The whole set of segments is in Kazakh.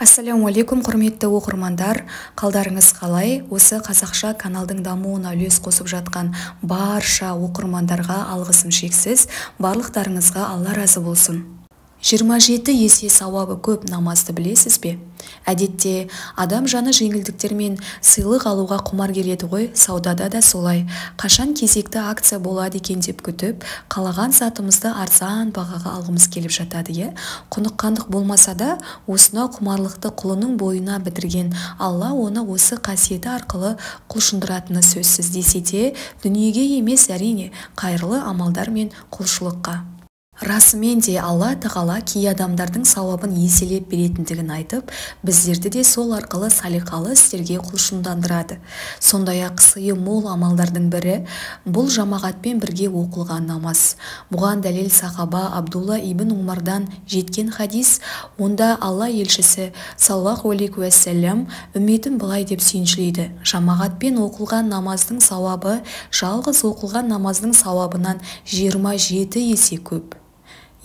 Ассалаумағалейкум, құрметті оқырмандар! Қалдарыңыз қалай? Осы қазақша каналдың дамуына үлес қосып жатқан барша оқырмандарға алғысым шексіз. Барлықтарыңызға Алла разы болсын. 27 есе сауабы көп намазды білесіз бе? Әдетте адам жаны жеңілдіктер мен сыйлық алуға құмар келеді ғой, саудада да солай. Қашан кезекті акция болады екен деп күтіп, қалаған затымызды арзан бағаға алғымыз келіп жатады, иә? Құныққандық болмаса да, осынау құмарлықты құлының бойына бітірген Алла оны осы қасиеті арқылы құлшындыратыны сөзсіз десе де, дүниеге емес, әрине, қайырлы амалдар мен құлшылыққа. Расымен де Алла Тағала кей адамдардың сауабын еселеп беретіндігін айтып, біздерді де сол арқылы салиқалы істерге құлшындандырады. Сондай-ақ сыйы мол амалдардың бірі бұл жамағатпен бірге оқылған намаз. Бұған дәлел сахаба Абдулла ибн Умардан жеткен хадис, онда Алла елшісі саллаллаху алейхи уассалам үмметін былай деп сүйіншілейді: жамағатпен оқылған намаздың сауабы жалғыз оқылған намаздың сауабынан 27 есе көп.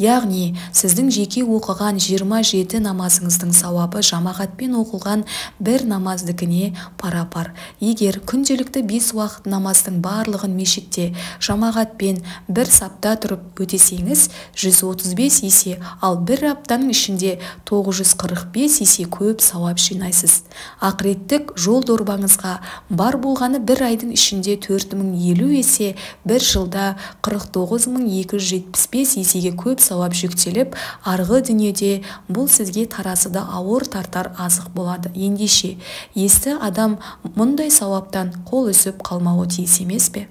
Яғни, сіздің жеке оқыған 27 намазыңыздың сауабы жамағатпен оқылған бір намаздікіне пара-пар. Егер күнделікті 5 уақыт намаздың барлығын мешітте жамағатпен бір сапта тұрып өтесеңіз, 135 есе, ал бір аптаның ішінде 945 есе көп сауап жинайсыз. Ақыреттік жол дорбаңызға бар болғаны бір айдың ішінде 4050 есе, бір жылда 49275 есеге көп сауап жүктеліп, арғы дүниеде бұл сізге таразыда ауыр тартар азық болады. Ендеше, есті адам мұндай сауаптан қол үзіп қалмауы тиіс емес пе?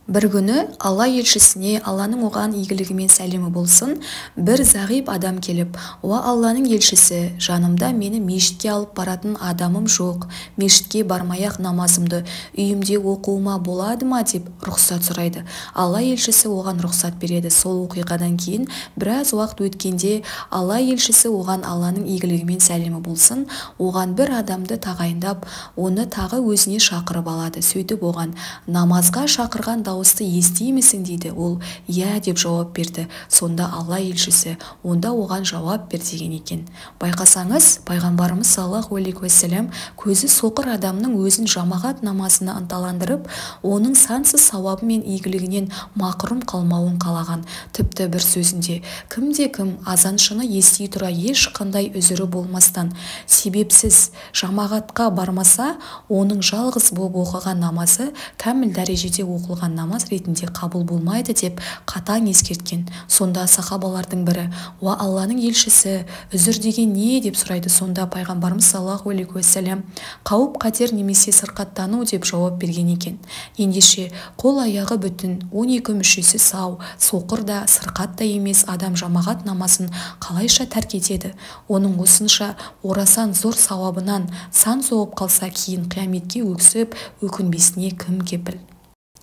Бір күні Алла елшісіне, Алланың оған игілігі мен сәлемі болсын, бір зағип адам келіп, «Уа Алланың елшісі, жанымда мені мешітке алып баратын адамым жоқ, мешітке бармай-ақ намазымды үйімде оқуыма болады ма?» деп рұқсат сұрайды. Алла елшісі оған рұқсат береді. Сол оқиғадан кейін біраз уақыт өткенде Алла елшісі оған, Алланың игілігі мен сәлемі болсын, оған бір адамды тағайындап, оны тағы өзіне шақырып алады. Сөйтіп оған намазға шақырған дауысты естимісің дейді. Ол иә деп жауап берді. Сонда Алла елшісі онда оған жауап бер деген екен. Байқасаңыз, пайғамбарымыз саллаллаху алейхи уассалам көзі соқыр адамның өзін жамағат намазына ынталандырып, оның сансыз сауабы мен игілігінен мақұрым қалмауын қалаған. Тіпті бір сөзінде, кімде-кім азаншыны ести тұра ешқандай үзірі болмастан себепсіз жамағатқа бармаса, оның жалғыз болып оқыған намазы кәміл дәрежеде оқылған намаз ретінде қабыл болмайды деп қатаң ескерткен. Сонда сахабалардың бірі, «Уа Алланың елшісі, үзір деген не?» деп сұрайды. Сонда пайғамбарымыз саллаллаху алейхи уассалам қауіп-қатер немесе сырқаттану деп жауап берген екен. Ендеше, қол аяғы бүтін, 12 мүшесі сау, соқыр да, сырқат та емес адам жамағат намазын қалайша тәрк етеді? Оның осынша орасан зор сауабынан сан соғып қалса, кейін қияметке өксіп, өкінбесіне кім кепіл?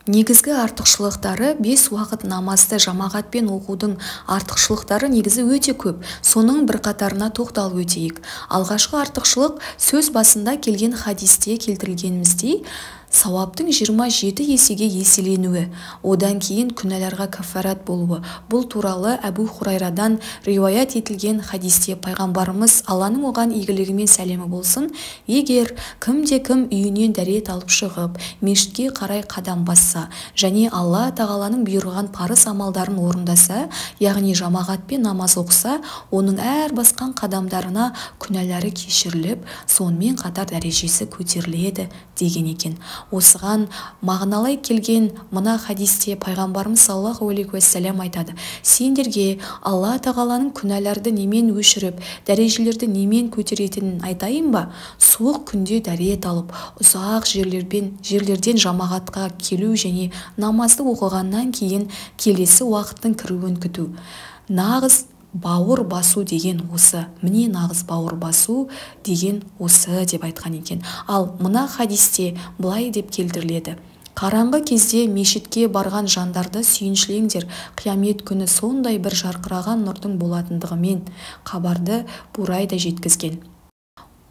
Негізгі артықшылықтары. 5 уақыт намазды жамағатпен оқудың артықшылықтары негізі өте көп. Соның бірқатарына тоқталып өтейік. Алғашқы артықшылық сөз басында келген хадисте келтірілгеніміздей, сауаптың 27 есеге еселенуі, одан кейін күнәларға кафарат болуы. Бұл туралы Әбу Хурайрадан риуаят етілген хадисте пайғамбарымыз, Алланың оған игілігі мен сәлемі болсын, егер кімде-кім үйінен дәрет алып шығып, мешітке қарай қадам басса және Алла Тағаланың бұйырған парыз амалдарын орындаса, яғни жамағатпен намаз оқыса, оның әр басқан қадамдарына күнәлары кешіріліп, сонымен қатар дәрежесі көтеріледі деген екен. Осыған мағыналай келген мына хадисте пайғамбарымыз саллаллаху алейхи уассалам айтады: сендерге Алла Тағаланың күнәларды немен өшіріп, дәрежелерді немен көтеретінін айтайын ба? Суық күнде дәрет алып, ұзақ жерлерден жамағатқа келу және намазды оқығаннан кейін келесі уақыттың кіруін күту. Нағыз бауыр басу деген осы, міне нағыз бауыр басу деген осы деп айтқан екен. Ал мына хадисте былай деп келтіріледі: қараңғы кезде мешітке барған жандарды сүйіншілеңдер, қиямет күні сондай бір жарқыраған нұрдың болатындығымен хабарды Бурайда жеткізген.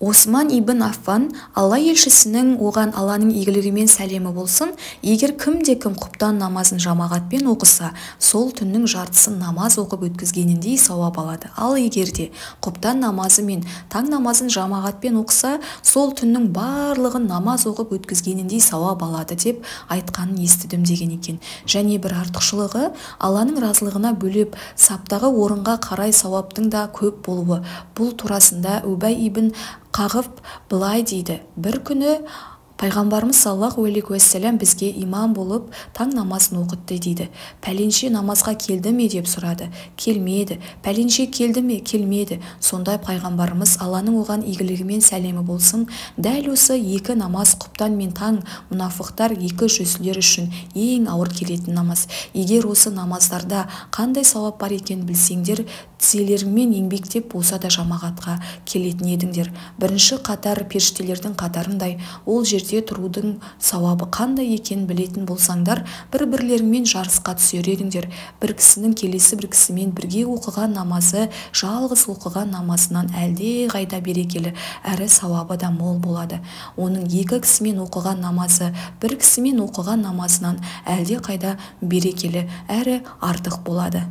Осман ибн Аффан Алла елшісінің, оған Алланың игілігі мен сәлемі болсын, егер кімде-кім құптан намазын жамағатпен оқыса, сол түннің жартысын намаз оқып өткізгеніндей сауап алады. Ал егер де құптан намазы мен таң намазын жамағатпен оқыса, сол түннің барлығын намаз оқып өткізгеніндей сауап алады деп айтқанын естідім деген екен. Және бір артықшылығы, Алланың разылығына бөлеп, саптағы орынға қарай сауаптың да көп болуы. Бұл турасында Үбәй ибн Қағып былай дейді: бір күні Пайғамбарымыз саллаллаху алейхи уассалам бізге имам болып таң намазын оқытты дейді. Пәленше намазға келді ме деп сұрады. Келмеді. Пәленше келді ме? Келмеді. Сонда Пайғамбарымыз, Алланың оған игілігі мен сәлемі болсын, дәл осы екі намаз, құптан мен таң, мұнафықтар, екі жүзділер үшін ең ауыр келетін намаз. Егер осы намаздарда қандай сауап бар екенін білсеңдер, тізелеріңмен еңбектеп болса да жамағатқа келетін едіңдер. Бірінші қатар періштелердің қатарындай, ол жерде тұрудың сауабы қандай екенін білетін болсаңдар, бір-бірлеріңмен жарысқа түсер едіңдер. Бір кісінің келесі бір кісімен бірге оқыған намазы жалғыз оқыған намазынан әлде қайда берекелі әрі сауабы да мол болады. Оның екі кісімен оқыған намазы бір кісімен оқыған намазынан әлде қайда берекелі әрі артық болады.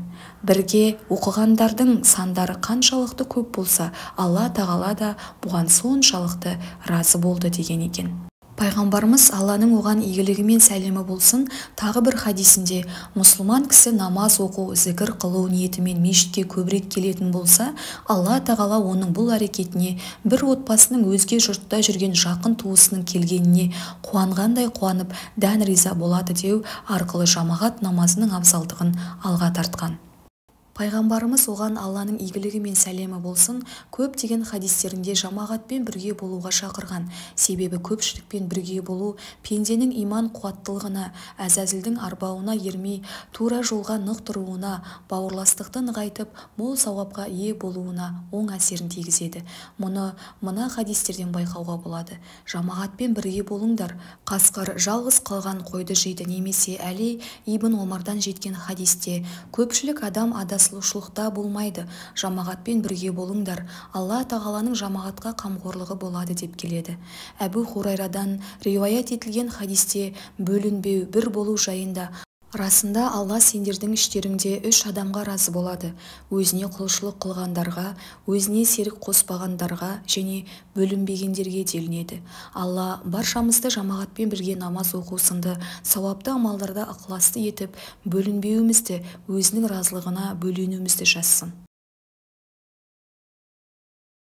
Бірге оқығандардың сандары қаншалықты көп болса, Алла Тағала да бұған соншалықты разы болды деген екен. Пайғамбарымыз, Алланың оған игілігі мен сәлемі болсын, тағы бір хадисінде: мұсылман кісі намаз оқу, зікір қылу ниетімен мешітке көбірек келетін болса, Алла Тағала оның бұл әрекетіне бір отбасының өзге жұртта жүрген жақын туысының келгеніне қуанғандай қуанып, дән риза болады деу арқылы жамағат намазының абзалдығын алға тартқан. Пайғамбарымыз, оған Алланың игілігі мен сәлемі болсын, көптеген хадистерінде жамағатпен бірге болуға шақырған. Себебі көпшілікпен бірге болу пенденің иман қуаттылығына, әзәзілдің арбауына ермей, тура жолға нық тұруына, бауырластықты нығайтып, мол сауапқа ие болуына оң әсерін тигізеді. Мұны мына хадистерден байқауға болады: Жамағатпен бірге болыңдар, қасқыр жалғыз қалған қойды жейді. Немесе Әли ибн Омардан жеткен хадисте: көпшілік адам адасушылықта болмайды, жамағатпен бірге болыңдар, Алла Тағаланың жамағатқа қамқорлығы болады деп келеді. Әбу Хурайрадан риуаят етілген хадисте бөлінбеу, бір болу жайында: Расында, Алла сендердің іштеріңде үш адамға разы болады: өзіне құлшылық қылғандарға, өзіне серік қоспағандарға және бөлінбегендерге делінеді. Алла баршамызды жамағатпен бірге намаз оқу сынды сауапты амалдарда ықыласты етіп, бөлінбеуімізді, өзінің разылығына бөленуімізді жазсын.